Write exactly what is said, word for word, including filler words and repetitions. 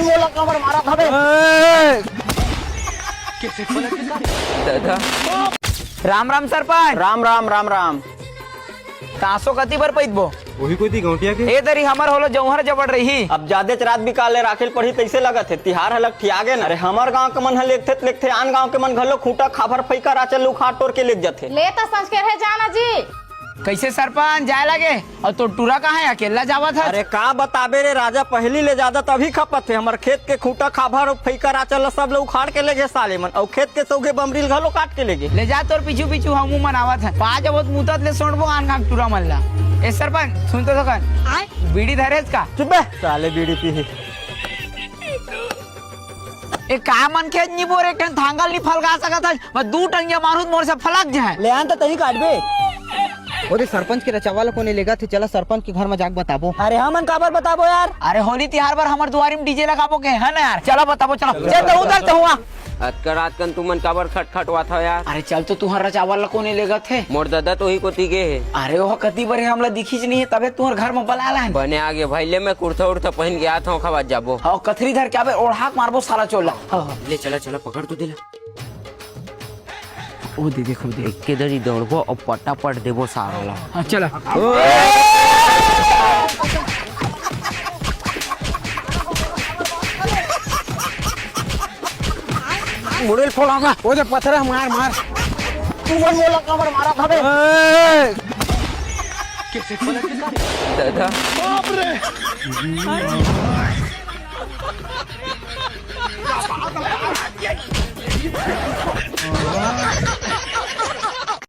मोला काबर मारत हवे? दादा। राम राम सरपंच। राम राम, राम राम। तासो कति बर पैदबो? वही कोती गौंटिया के। ए दरी हमर होलो जौहर जबड़ रही। अब जादेच रात बिकाले राखेल पड़ही तइसे लगत हे, तिहार ह लकठिया गे न। अरे हमर गांव के मन ह लेगथे त लेगथे, आन गांव के मन घलो खूंटा खाभर फइका राचल ल उखाड़ टोर के लेग जथे। ले त संस्कार हे जाना जी। कइसे सरपंच जाय लागे? अउ तोर टूरा कहाँ हे? अकेल्ला जावत हस? अरे का बताबे रे राजा, पहिली ले जादा तभी खपत हे। हमर खेत के खूंटा खाभर अउ फइका राचल ल सब ल उखाड़ के लेगे साले मन, अउ खेत के सौगे बमरी ल घलो काट के लेगे। ले जा तोर पीछू पीछू हमू मन आवत हन। पा जबो त मुतत ले सोंटबो आन गांव के टूरा मन ला। ए सरपंच सुन तो सकन। आय? बीड़ी धरेस का? चुप बे, साले बीड़ी पीही। ए का मनखे नी बोरे, एक ठन थांगल नी फलगा सकत हस, बस दू टंगिया मारहूं त मोर से फलक जाय। ले आन त तहीं काटबे। ओदे सरपंच के रचावा ल कोने लेगथे, चला सरपंच के घर म जाके बताबो। अरे हमन काबर बताबो यार? अरे होली तिहार बर हमर दुआरी म डीजे लगाबो के, हे ना यार? चला बताबो, चला। चल त उधर त हुआ। अतका रात कन तुमन काबर खटखटवात हव यार? अरे चल तो तुंहर रचावा ल कोने लेगथे? मोर ददा तो ओही कोती गे हे। अरे ओह कति बर हे, हमला दिखिस नहीं हे, तभे तुंहर घर म बला लान। बने आगे भाई, ले मैं कुर्ता उर्ता पहिन के आत हंव, ओखर बाद जाबो। हव, कथरी धर के आबे, ओढ़ा के मारबो साला चोला। हव, हव। ले चला, चला, पकड़ तो देला। ओ दे, देखो दे। एके दरी दौड़बो अउ पटापट देबो सारा ला। हाँ, चला। मुड़ेल फोड़ाऊंगा। ओ दे पथरा मार, मार। तुमन मोला काबर मारत हवे? ए! दादा। बाप रे!